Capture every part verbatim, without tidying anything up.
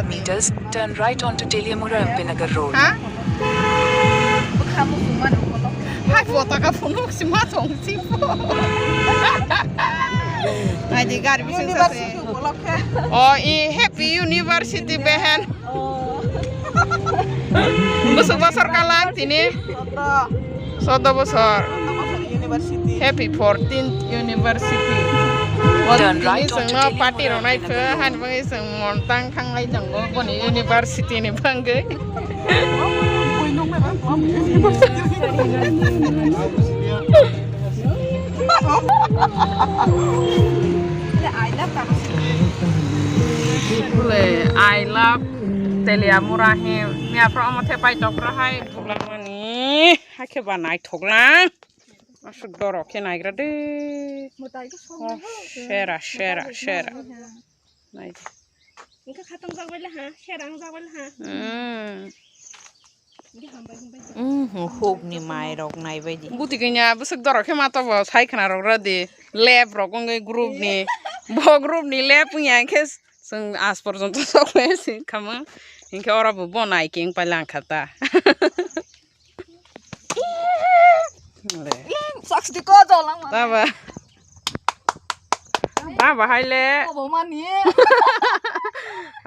Meters, turn right onto Teliamura M P Nagar Road. Ha? Hai photo ka phunuk si ma thong si pho. Ai di gari bising sa se. University upolokhe. Oh, i happy university behen. Oh. Busuk bosor kalang tini. Soto. Soto bosor. Soto bosor university. Happy fourteenth university. Turn right onto Teliamura M P Nagar Road. Tini chwng no party rwnai pho, han bangwi chwng montang thanglai tongo boni university ni bangwi. Bole, I love Teliamura he. Miya phra omo the pai tok phra hai buglamani. Hakhe ba naithok lang. Aswk dorok khe naigra de. Oh, sera, sera, sera. Nai. Engkha khatang jak bai le ha, sera ang jak bai le ha. Mm. Engkha hambai hambai. Mm, huk ni mai rok nai bai di. Buti kanya bwswk dorok khe ma to bo sai khna rok ra di. Lab rok wngwi group ni. Bo group ni lab wngya khe chwng as porjonto sok nai si khama. Hinkhe oro bo bo nai king pai lang kha ta. Le. Saksi ko jolang ma. Taba. Taba hai le. Obo mani.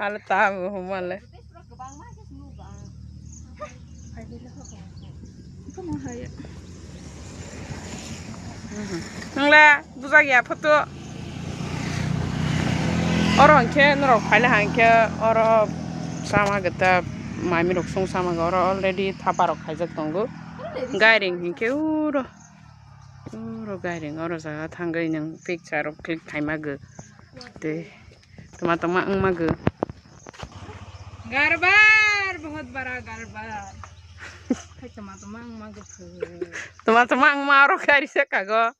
Hale tabo humale. Nang le. Bujak ya photo. Oro hwnkhe norok phaile hwnkhe oro sama gata mami rok song sama oro already thapa rok khaijak tongo. Gairing hwnkhe uro uro gairing oro jaga thangwi nwng picture rok click khaima gw tei toma toma wngma gw. Garbar bahut bara garbar. Hai toma toma wngma gw. Toma toma wngma oro gari saka go.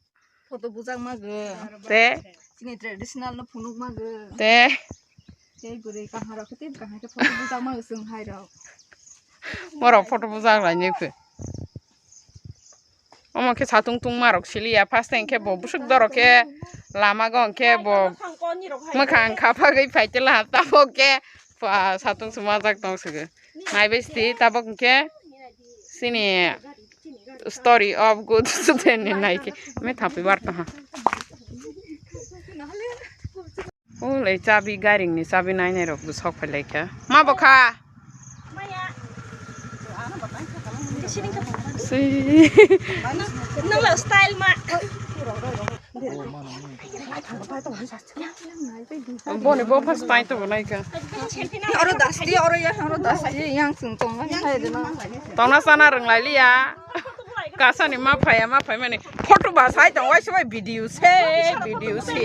Photo bujak ma gw. Te. Chini traditional no phunuk ma gw. Te. Tei bwrwi kaham rok khe tei kaham khe photo bujak ma gw chwng hai rok. Borok photo bujak lai ni khe. Omo khe satung tungma rok siliya first time khe bo bwswk dorok khe lama go hwnkhe bo mwkhang khapagwi phaitela tamo khe satung sumajak tong swkgo. Naibe siti tabok hwnkhe chini story of good student ni naikhe me thapi bar taha. Ulei chabi gairing ni chabi nainai rok bw sok phai laikha. Ma bo kha? Sui. Nang lo style ma. Boni bo first time to bonai kha. Oro dasti, oro ya, oro dasti, yang sung tong, yang hai de na. Tongna sana rwnglai liya. Kasani ma phaya, ma phai mani. Photo ba sai tong, wai se bai video se, video se.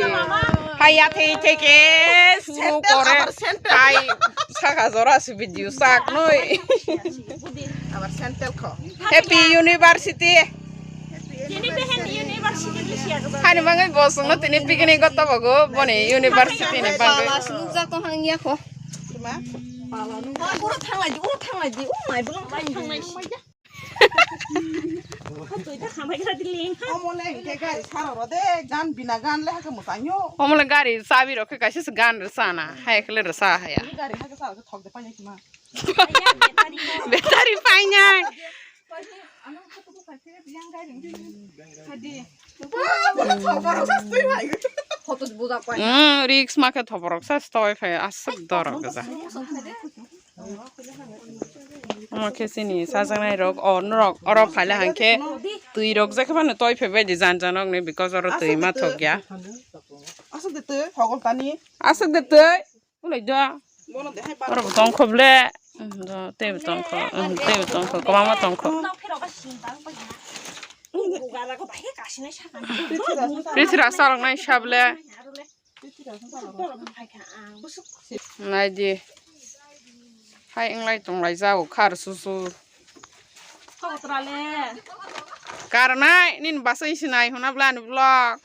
Hai ya thei thei ke, suru kore. Hai saka jora se video sak noi. Abar sandal kho. Happy University. Tini behen university ni siya ko. Hani mangai bosong no tini picnic goto bogo boni university ni bangoi. Pala sunuk jak tong hang ya kho. Pala nung. Uro thanglai di, uro thanglai di, uro mai belong thanglai. Tui ta khamai gra di leng. Omo le ke gari saro ro de, gan bina gan le ha ke musanyo. Omo le gari sabi ro ke kaisa se gan re sana, hai khle re sa haya. Gari ha ke saro ke thok de pa ya kima. Battery painai. Mm, risk ma khe thoborok sa stoi phai aswk dorok gajak. Omo khe chini chajaknai rok, o norok oro phaile hwnkhe twi rok jekhe phano toi phai bai di jan jan rok ni because oro twi ma thok ya. Aswk de twi hogol tani. Aswk de twi. Ulai da. Bono de hai pa. Oro bo tongkho ble. Tei bo tongkho, tei bo tongkho, kwbangma tongkho. Prithvi rasa rok nai sable. Nai di. Hai wnglai tonglai jao khar susu. Karnai nini bwsai sinai hwnna bwle ani vlog.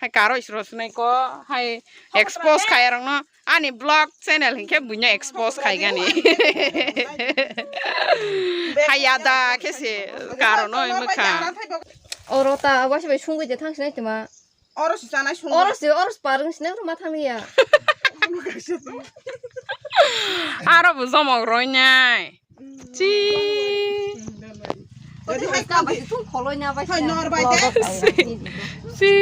Hai karo isro sinai ko hai expose khai rokno ani vlog channel hinkhe buino expose khai gani. Hai yada khe se karono mwkha. Oro ta waisa bai sungwi de thang sinai tuma. Oro si chanai sung. Oro si, oro si parwng sinai ma thang ya. Aro bo jomok roinai. Chi. Oi, hai ka bai, tung kholoi na bai. Hai, nor bai de. Si. Si.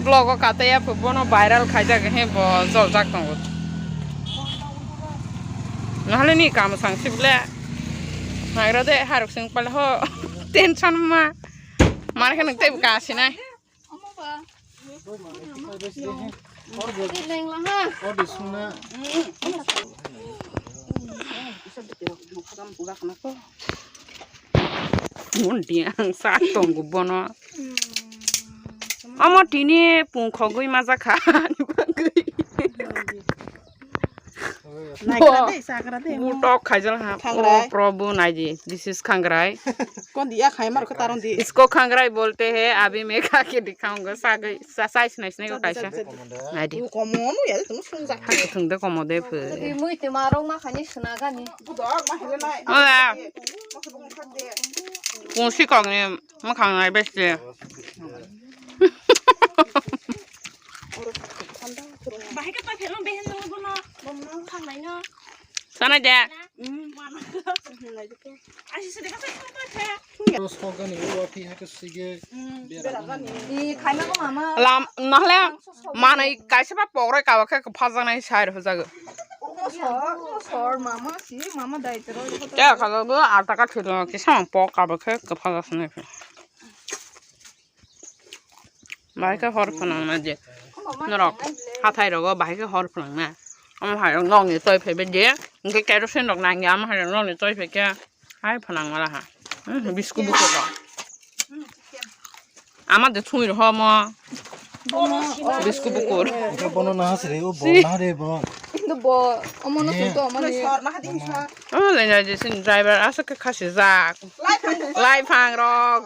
Vlog o kata ya phu bono viral khaijak he bo joljak tongo. Nahale ni kam sang si bole. Nagra de haruk sing pal ho. Tension ma. Mar khe nuk tei ka sinai. Mundi ang sak tongo bono. Omo tini pungkhogwi majakha. Naikha de, sakra de, mo. Butok khaijal ha. Khangrai. Oh, Prabhu, naidi. This is khangrai. Kon diya khai mar ko taron di. Isko khangrai bolte hai, abhi main kha ke dikhaunga. Sagai, sa-, sai sinai sinai ko kaisa. Naidi. U komo no ya, tum sung jak. Hak thung de komo de phu. Di mui te marong ma khani suna gani. Budok ma hele nai. Ola. Pungsi kong ni ma khangnai besti. Bahai ka ta phelo behen no bono. Bono khangnai no. Sana de. Sokani ulo phi hake sige. Lam, nahle manai kaisa ba pograi kawa khe phajaknai sai rwjago. Sor, sor, mama si, mama dai tero. Kya khajago, ata ka thilo, kisa pok kawa khe phajaknai. Bahai khe hor phwnangna je. Norok hathai rogo bahai khe hor phwnangna. Omo hai rok nokni toi phaibai je. Hwnkhe kerosene rok nangya, omo hai rok nokni toi phaikhe hai phwnangma laha. Hmm, bisku bukur rok. Ama de thungwi rw omo. Bisku bukur. Bono naha siri, o bo naha de bo. Hintu bo omo no sung to omo ni. Oh, le na je sin driver aswk khe khasi jak. Lai phang rok.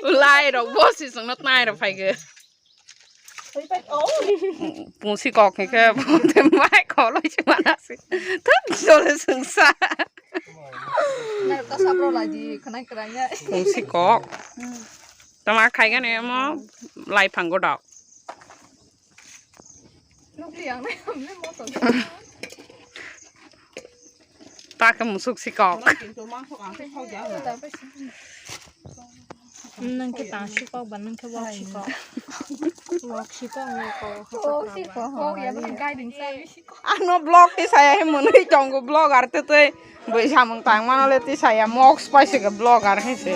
Lai rok bo si sung no tnai rok phai ge. Pungsi kok khe khe bo de mai kholoi se mana si. Thut dole sung sa. Na ta sapro lai di khnai krai ya. Pungsi kok. Tama khai gani mo lai phang go dok. Ta khe musuk sikok. Nang khe tang sikok ba nang khe wak sikok. Wak sikok nang khe wak sikok. Ano vlog ti saya he mwnwi tongo vlog ar te tei. Bui samung tang mano le ti saya mox pai se ke vlogger he se.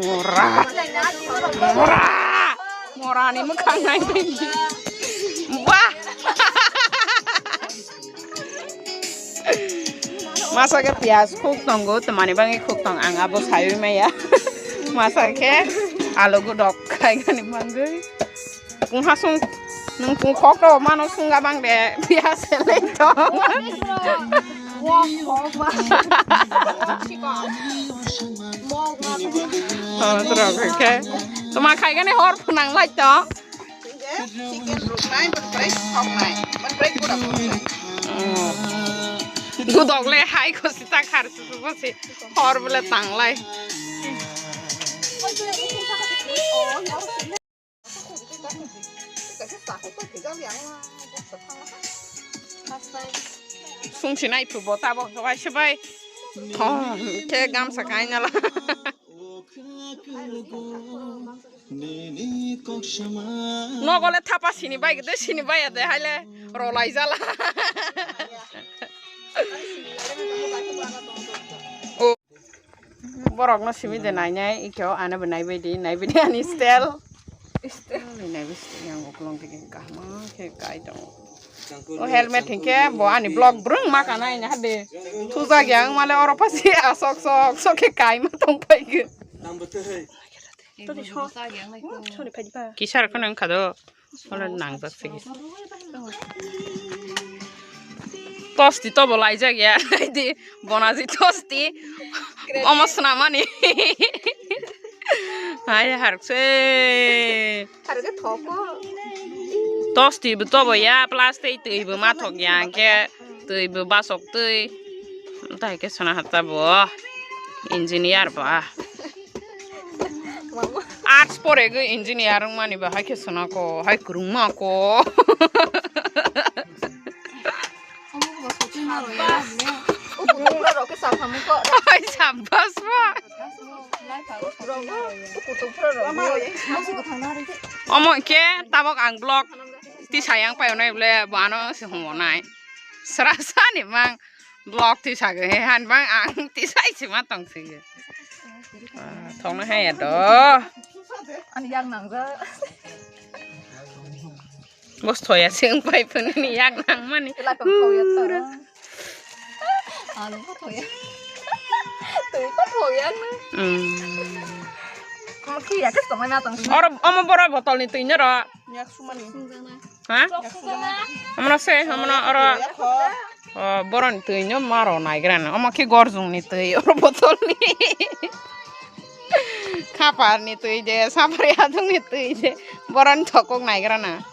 Mora. Mora. Mora ni mwkhang nai. Wah. Masa ke pias khuk tongo, temani bangi khuk tong ang abo sayui maya. Masa ke alu gudok khai gani mangui. Kung hasung nung kung khok to mano sung abang de biya seleng to. Mok khok ba. Mok ma. Oh, terus, oke. Tuma khai gani hor phunang lai to. Chicken ruknai, but break khoknai, but break pura khoknai. Gudok le hai ko sita khar su su si hor bole tanglai. Sung sinai phu bo tabo gawai se bai. Thong khe gamsa kainala. Nogo le thapa sini bai gede sini bai ade haile rolai jala. O borok no simi de nai nai ikho ano bo nai bai di nai bai di ani style. Style ni nai bai style yang uklong tiki kahma khe kai tong. O helmet hinkhe bo ani vlog brung ma kana ina hade. Thujak yang male oro pasi asok sok sok khe kai ma tong pai gwi. Kisar kheno wngkha do. Olo nangjak se kisa. Tosti tobo laijak ya. Di bonaji tosti. Omo swnamani. Hai harukse. Tosti bo tobo ya, plastic twi bo mathok ya, hwnkhe twi bo basok twi. Tei khe sona hata bo. Engineer ba. Mama. Sporego engineer wngmani ba hai khe swnako, hai kwrwngma ko. Hai sabbas ba. Omo khe tabok ang vlog tisa yang paionai bole bo ano se humonai. Srasa ni mang. Block twi sagwi he han bang ang tisai sima tong sigi. Ah, thongna haya do. Ani yak nang ja. Bos thoya sing pai phunini yak nang mani. Kela tong thoya ta. Anu ko thoya. Twi ko thoya na. Hmm. Kamu ki ya kes tong na tong. Oro omo boro botol ni twi no ro. Yak sumani. Ha? Omono se, omono oro. O, boroni twi no maro naigrana. Omo khe gorjung ni twi, oro botol ni. Khapar ni twi je, sapari adung ni twi je. Boroni thokok naigrana.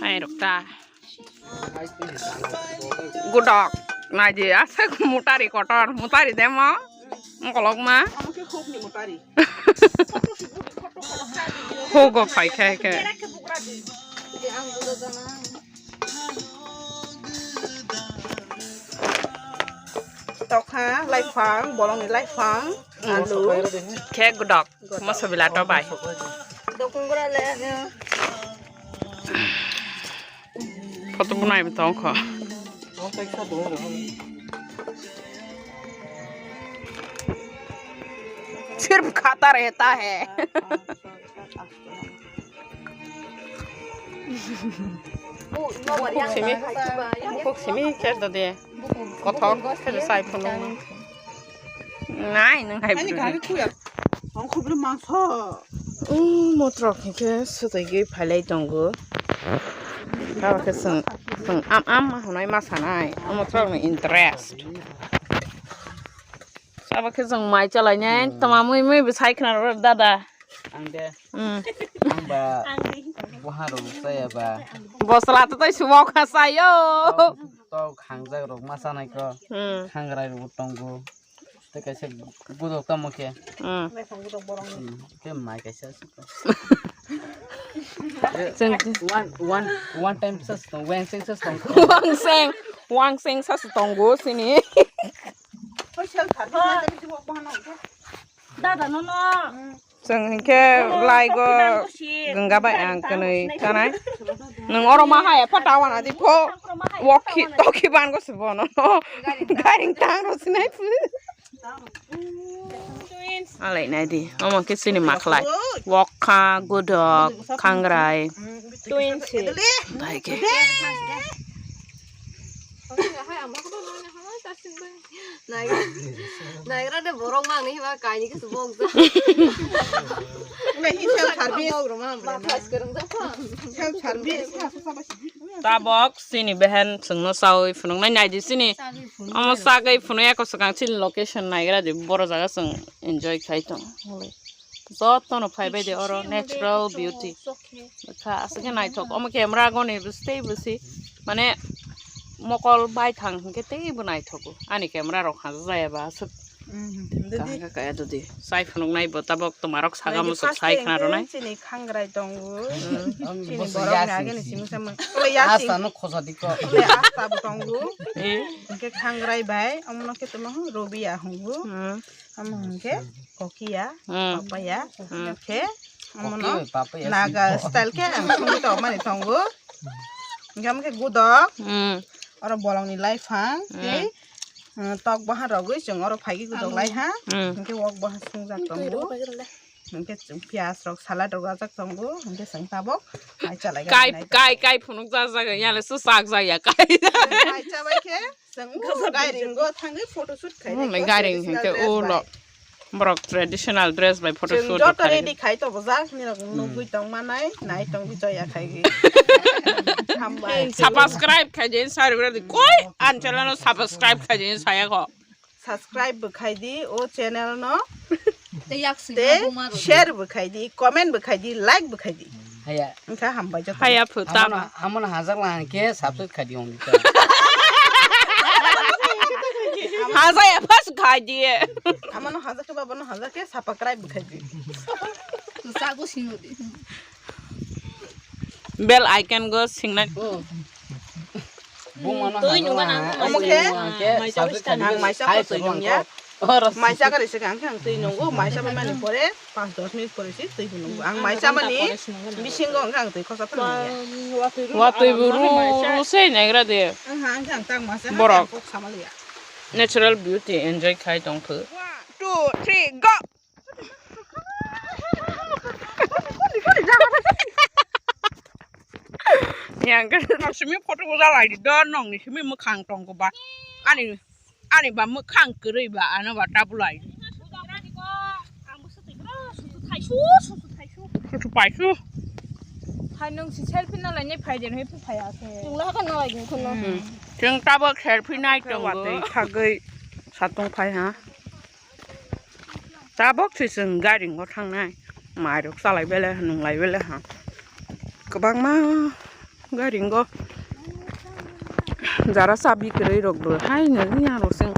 Hai rok ta. Gudok, naidi, aswk mutari kotor, mutari demo, ongkolokma. Omo khe hukni mutari. Hugo phai khe khe. Tokha, laifang, bolongni laifang, alu. Khe gudok. Moso bila to bai. Photo bunai bo tong kho. Sirf khata rehta hai. Simi, simi khe do de. Kothok khe sai phunuk. Nai, nung hai. Ani gari kuya. Ang khubli mangso. Umm, motrok hinkhe swtwi gwi phailai tongo. Abo khe chwng, chwng am, am ma hwnwi ma sanai. Omo motrok ni interest. Abo khe chwng mai chalainai. Tama mui, mui bo sai khna rw dada. Ang de. Umm. Ang ba buha rok saya ba. Bosla to tai sumo kha sayo. Tok, tok hangjak rok ma sanai ko. Umm. Khangrai rok tongo. Tei kaisa gudok tamo khe. Hmm. Hmm, khe mai kaisa aswk. Chwng one, one, one time sa sitong, wangseng sa sitong. Wangseng, wangseng sa sitongo sini. Dada no no. Chwng hinkhe laigo gwnga bai ang kwnwi tanai. Nwng oro ma hai epha tawana di pho. Wokhi tokhi bango se bono. Gairing tang ro sinai phu. Alai nai di. Omo khe chini makhlai. Wokha, gudok, khangrai. Bai khe. Naigra de borok mang ni ba kaini ke subok ja. Self service. Self service. Tabok chini behen chwngno chawi phunuknai naidi chini. Omo chagwi phunuk eko swkang chini location naigra di boro jaga chwng enjoy khai tong. Jotono phai bai de oro natural beauty. Kha aswk khe naithok. Omo camera goni bwswtwi bwsi mane mokol bai thang hinkhe teibo naithogo. Ani camera rok khajak jaya ba aswk. Kaham kha kaya dodi. Sai phunuknai bo tabok twmarok saga muchuk sai khna rwnai. Chini khangrai tongo. Chini borok ni age ni simi sama. Asta no khosa dikko. Asta bo tongo. Eh. Hinkhe khangrai bai omono khe tamo robia hungo. Omo hinkhe kokiya, papaya, hinkhe omono Naga style khe ang songwi tongmani tongo. Hinkhe omo khe gudok, oro bolongni laiphang tei tok bahan rogwi chwng oro phaikhe gudok laiha. Hinkhe wok bahan sungjak tongo. Hinkhe chwng piyaj rok salad rok rajak tongo. Hinkhe chwng tabok mai chalai kai kai kai phunuk jak jak yale su sak jak ya kai. Mai chabai khe. Chwng gairing go thangwi photoshoot khai. Gairing hinkhe ulo borok traditional dress bai photoshoot joto ready khai to bojak nirok nugwi tong manai nai tong bijoya khai gi. Hambai. Subscribe khai din sari gura di koi an channel no subscribe khai din saya ko. Subscribe bo khai di o channel no. Tei share bo khai di, comment bo khai di, like bo khai di. Haya. Wngkha hambai joto. Haya phu tamo. Amon, amon hajak lang ke subscribe khai di ong di ta. Haja ya pas khai diye. Amano haja ke, babano haja ke, sapa krai bukhai di. Sago sino di. Bell icon go singnai. Bumano twi nunga nang. Omo khe? Ang maisa ko twi nungya. Maisa kari se ang khe ang twi nungo, maisa bai mani pore panch dos minute pore se twi bo nungo. Ang maisa mani bisingo ang khe ang twi khosa phano nungya. Wa twi buru se naigra de. Ang ha ang khe ang tang masa borok kok samaliya. Natural beauty enjoy khai tong phu. One, two, three, go. Yang ke simi photo ko jalai di do nong ni simi mukhang tong ko ba. Ani ani ba mukhang kwrwi ba ano ba tabulai. Susu paisu. Hai nung si selfie na lai ne phai den he phai ase. Nung la ka na lai ko no. Chwng tabok selfie nai tong watwi thagwi satung phai ha. Tabok se chwng gari o thangnai. Mairok chalai bele ha, nunglai bele ha. Kwbangma gari o jara chabi kwrwi rok bo hai no ya rok chwng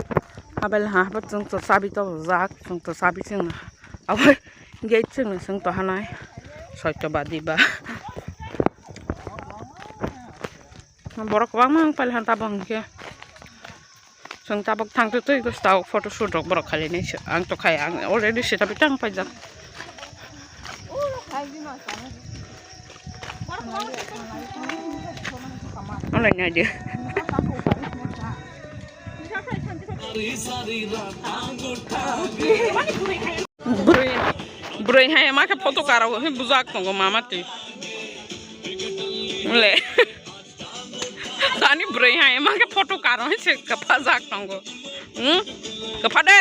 habel ha, habo chwng to chabi to jak, chwng to chabi chwng abo gate chwng no chwng to hanai soito badi ba. Borok kwbangma wng pailha tabok hinkhe. Chwng tabok thang twi twi gos tabok photo shoot rok borok khailai nai se. Ang to khai, ang already se tabuk tang paijak. Online nai de. Bwrwi, bwrwi hai ma khe photo karo he bujak tongo mama twi. Le. Ani bwrwi hai ma khe photo karo he se kwpha jak tongo. Hmm? Kwpha de.